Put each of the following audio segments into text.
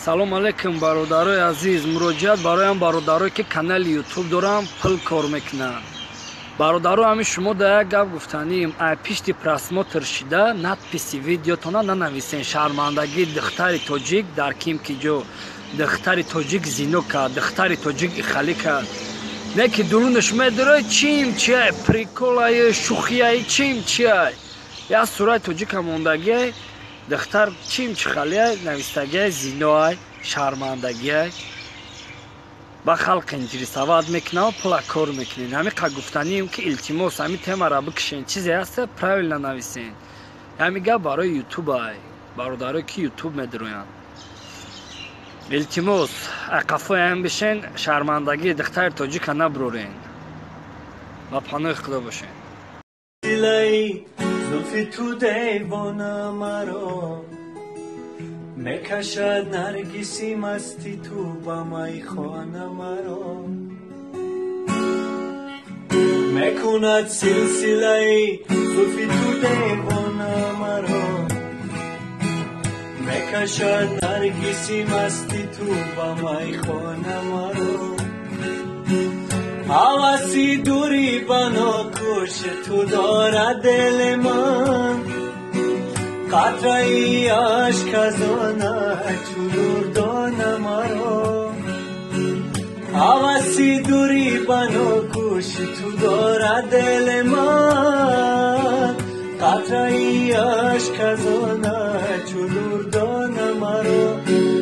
Салом алейкум, бародарои азиз. Муроҷиат бароям бародарое ки канали Ютуб дорам, пул кор мекунанд. Бародаро, ҳамин шумо да як гап гуфтанием: ай пишти просмотр шида надписи видеотона нанависен. Шармандагии духтари тоҷик дар ким ки ҷо, духтари тоҷик зино кард, духтари тоҷик ихалӣ кард. Не ки дурунаш медарои чим чиай, приколай, шӯхияй, чим чиай. Як сураи тоҷика мондагиай, духтар чим чи халиай, навистагиай зиноай, шармандагиай. Ба халқ интересовать мекунав, пула кор мекунен. Ҳамин қа гуфтанием ки илтимос, ҳамин темара бикшен, чизе ҳаста правильно нависен. Ҳамин гап барои ютубай, бародарое ки ютуб медароянд. Илтимос, қафоям бишен, шармандагии духтари тоҷика набурорен. Ба паноҳи Худо бошен. Зулфи ту девона маро мекашад, наргиси масти ту ба майхона маро мекунад силсилаи зулфи ту девона маро мекашад, наргиси масти ту ба майхона маро. Ҳаваси дури ба нокӯши ту дорад дили ман, қатраи ашк аз онат чу дурдона маро. Ҳаваси дури ба нокӯши ту дорад дили ман, қатраи ашк аз онат чу дурдона маро.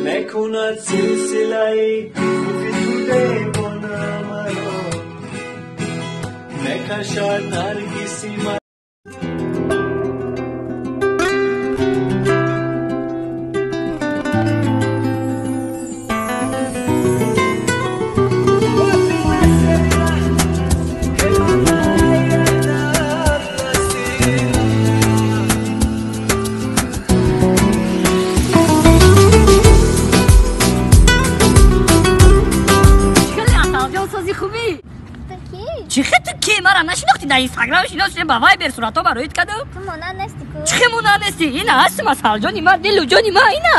Мекунад силсилаи зулфи ту девона маро, мекашад наргиси ман. Чӣ хе ту ки мара нашинохтӣ? Дар Инстаграм шинос шудем, ба Вайбер суратҳо бароит кардам. Ту монанд нести ку. Чӣ хе монанд нести? Ина ҳастам, Асалҷони ма, дилу ҷони ма, ина.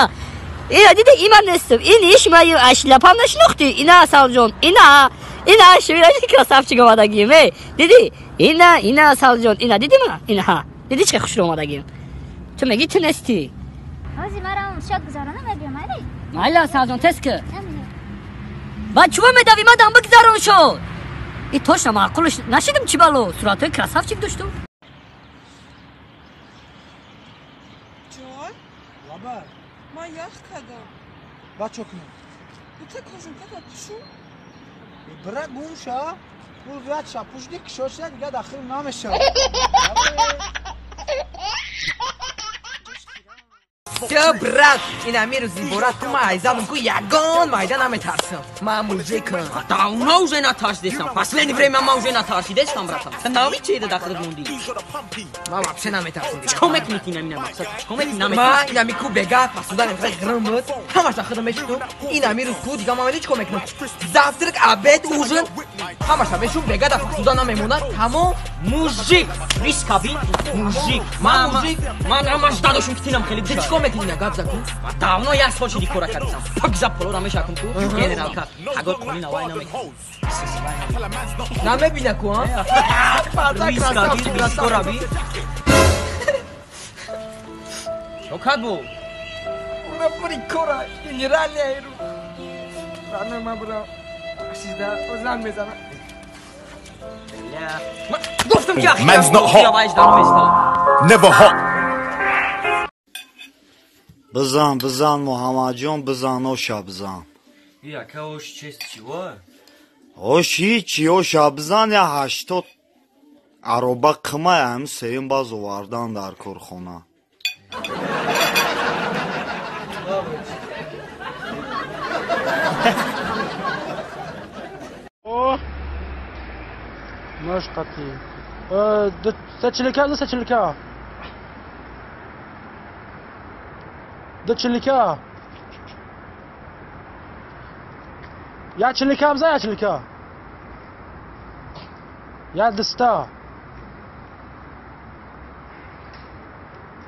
Ина диди, има нестам. Ин иш ма ашлапам нашинохтӣ? Ина Асалҷон, ина. Ина шуира красавчик омадагим, эй. Диди? Ина, ина Асалҷон, ина диди ма? Ина ҳа. Диди чӣ хушрӯ омадагим? Ту мегӣ ту нести. Ҳозир марам шод гузарона мебиём, айли? Майли Асалҷон, тез ки. Баъд чӯба медавӣ, мадам бигзарон шуд. И точно маъқулш нашидим, чӣ бало суратҳои красавчик доштум. Ҷон? Лаба. Ман ях кардам. Баъд чо кунем? Бута кожунката пӯшу. Бира гум ша, пул вият ша, пушди кишо шуда, дига дахил намешавад. Всё, брат, ин ами рӯзи бора ту ма айзадам ку ягон майда наметарсам. Ма мужикам. Давно уже натарсидестам. Последнее время ма уже натарсидестам, братан. Та нави чи да дахил монди? Ма вообще наметарсам. Чико мекунӣ ти намина мақсад? Чико мекунӣ Ма наметарсӣ? ин ами ку бега пасудан хеле ғирм буд. Ҳамаш дахилам мешудум. Ин ами рӯз ку дига ма мели чико мекунам? Завтрак, обед, ужин ҳамаша мешум, бега да пасуда намемонад. Тамом. Мужик, рискаби, мужик. Ма мужик. Ман ҳамаш дадошум ки тинам хеле. Ти чико мекунӣ на гап заку? Ма давно як сол шиди кора кардам. Пак за полора мешакум ку. Генералка. Агар қони навай намекунам. Намебина ку, а? Рискаби, рискораби. Чокат бу? Ура прикора, генералия ру. Рано ма бро. Шизда, занг мезанам. Гуфтам ки ахир. Man's not hot. Never hot. Бизан, бизан, Муҳаммадҷон, бизан, оша бизан. Яка ош чест чиво? Ош ҳичи, оша бизан, я 80 ароба қимай, ҳам сеюм баз овардан дар корхона. Мошқати. Сечилика, ду сечилика. Ду чилика. Я чилика бза, я чилика. Я дста.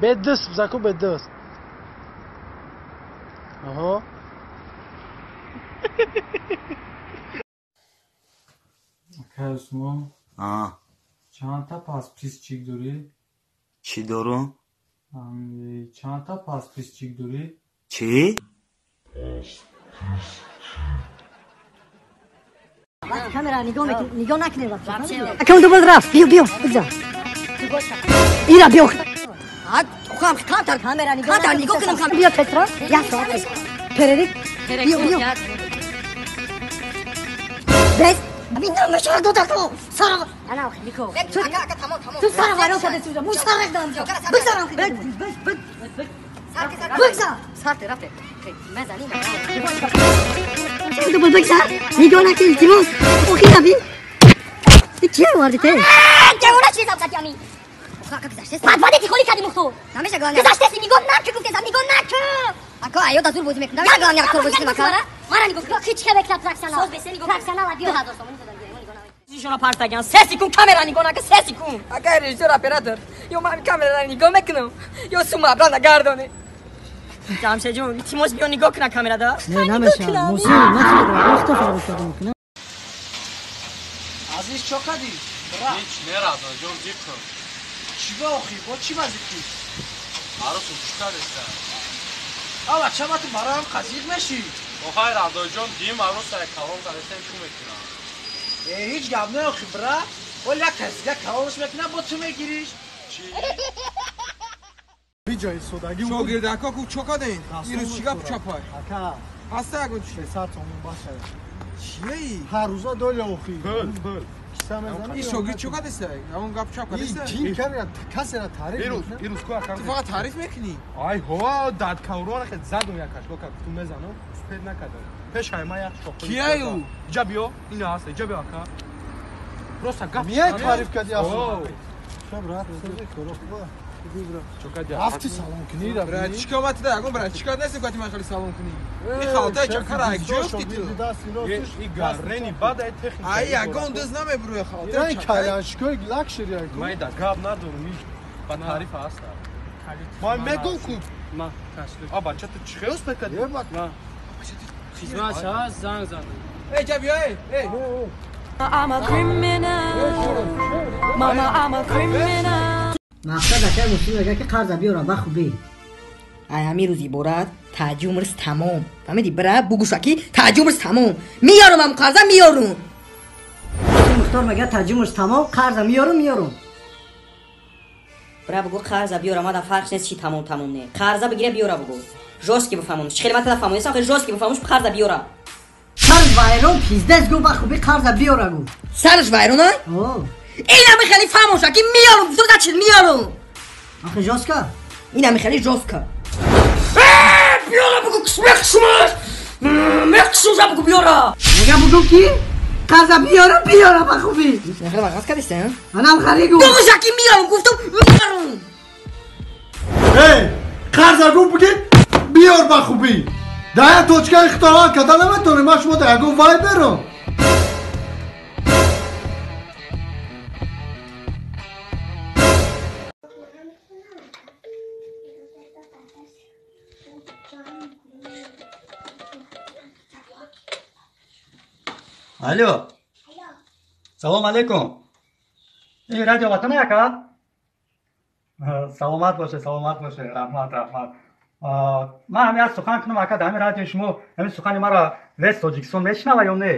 Беддис, бзаку беддис. Аҳо. Акай Усмон. Чанд та подписчик дорӣ? Чӣ дорум? Чанд та подписчик дорӣ? Чӣ? Камера нигоҳ нигоҳ накунед вообще. Акам дубл рафт. Биё биё, бигзар. Ира биё. Хам камтар камера нигоҳ. Камтар нигоҳ кунам камера. Биё Петра. Як соат. Перерик. Биё биё. Бес. Амин намешава дода ку. Сара. Ана охи нико. Ака тамом тамом. Ту сара вайрон кардӣ ту. Муш сара дам. Бигзарам. Бигзар. Сарте рафте. Мезанӣ. Дубл бигзар. Нигоҳ накун илтимос. Охи наби. Чӣ овардӣ те? Ҷавона чизам кати ами. Бад бади холи кардӣ мухтор. Намеша главное. Гузаштеси нигоҳ накун гуфтесам нигоҳ накун. Ака аё дазур бозӣ мекунам. Намеша главное актор бозӣ кунам ака. Мара нигоҳ кун. Ҳеч кам мекунад профессионал. Соз бесе нигоҳ. Профессионал 2000 сомонӣ додам. Зишона партаган. 3 секунд камера нигоҳ накун 3 секунд. Ака режиссёр оператор. Ё ман камера нигоҳ мекунам. Ё сума абрана гардоне. Ҷамшед ҷон, илтимос биё нигоҳ куна камерада. Не, намеша. Мусин, нахӯрда. Вақта фаромӯш кардам мекунам. Азиз чо кардӣ? Ҳеч не Радон ҷон зиқм. Чӣ ба охи? Бо чӣ ба зиқӣ? Арӯсу чӣ кардеста? Ава чама ту бароям қазиқ мешӣ? Охай Радон ҷон, дим арӯса калон кардестем чӯ мекунам? Э, ҳеҷ гап не охи бра. Ол як кас дига калонш мекунам, бо ту мегириш. Чӣ? Биҷои содагӣ шогирдако ку чо кардем? Ирӯз чӣ гап чапай? Ака. Ҳаста ягон чӣ? 600 сомон бошад. Чиеи? Ҳар рӯза доля охи. Пул, пул. Ин шогирд чо кардеста? Ягон гап чап кардеста? Ин кара касера таъриф мекунад? Ирӯз ку ака. Ту фақат таъриф мекунӣ? Ай ҳо, дад каврона хед задум якаш, ко ту мезанам, успед накардам. Пеш ай ма як шохи. Кияй ӯ? Иҷа биё, ина ҳаст, иҷа биё ака. Просто гап. Мияй таъриф кардӣ асо. Ча брат, сӯзи коро. Рафти салом кунӣ ра. Брат, чӣ кор ту ягон брат, чӣ кор нестӣ гуфти ман хеле салом кунӣ? Ин халта чакара як ҷой афтӣ ту. И гаррени бад ай техника. Ай ягон дыз намебурӯи халта. Ин каляншикои лакшери ай. Ман да гап надорам, ин ба таъриф ҳаст. Ман мегӯм ку. Ма ташлик. А бача ту чӣ хел успед кардӣ? Ма. Хизмат шава занг задам. Эй, ҷа биё, эй, эй. I'm a criminal. Mama, I'm a criminal. Мақсад акай муслим мега ки қарза биёрам ба хубӣ. Ай ҳамин рӯз иборат таҷумрс тамом. Фаҳмидӣ бира бугӯша ки таҷумрс тамом. Миёрам ам қарза миёрум. Мухтор мега таҷумрс тамом, қарза миёрум миёрум. Бира бугӯ қарза биёрам, мада фарқ нест чи тамом тамом не. Қарза бигира биёра бугӯ. Жёстки бифаҳмонш. Хеле ман тада фаҳмонистам, хеле жёстки бифаҳмонш қарза биёра. Сарш вайрон пиздец гӯ ба хубӣ қарза биёра гӯ. Сарш вайрон ай? Инами хеле фаҳмоша ки миёрум, гуфтам зачи миёрум. Ахи жёстко? Инами хеле жёстко. Биёра бугӯ мекушумаш. Мекушумша бугӯ биёра. Мега бугӯ ки қарза биёра биёра ба хубӣ. Хеле вағаз кардиста? Манам хари гӯ. Бугӯша ки миёрум гуфтам миёрум. Эй, қарза гӯ буги биёр ба хубӣ. Дар як точка ихтироъ карда наметавонем, ман шумо дар ягон вай берам. Алло. Салом алейкум. Ин радио Ватан ака? Саломат боше, саломат боше. Раҳмат, раҳмат. Ман ҳамин аз сухан кунам ака, дар ҳамин радиои шумо ҳамин сухани маро вес Тоҷикистон мешунава ё не?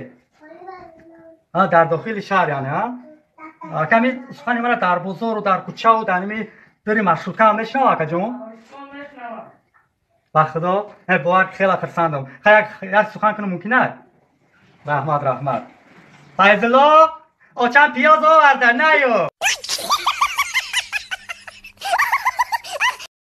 Дар дохили шаҳр яъне, а? Ака ҳамин сухани маро дар бозору дар кӯчаву дар ҳамин дури маршрутка ҳам мешунава акаҷон? Ба худо, бовар хеле хурсандам. Хай як сухан кунам мумкин аст? Раҳмат, раҳмат. Файзулло, очам пиёз оварда, наё.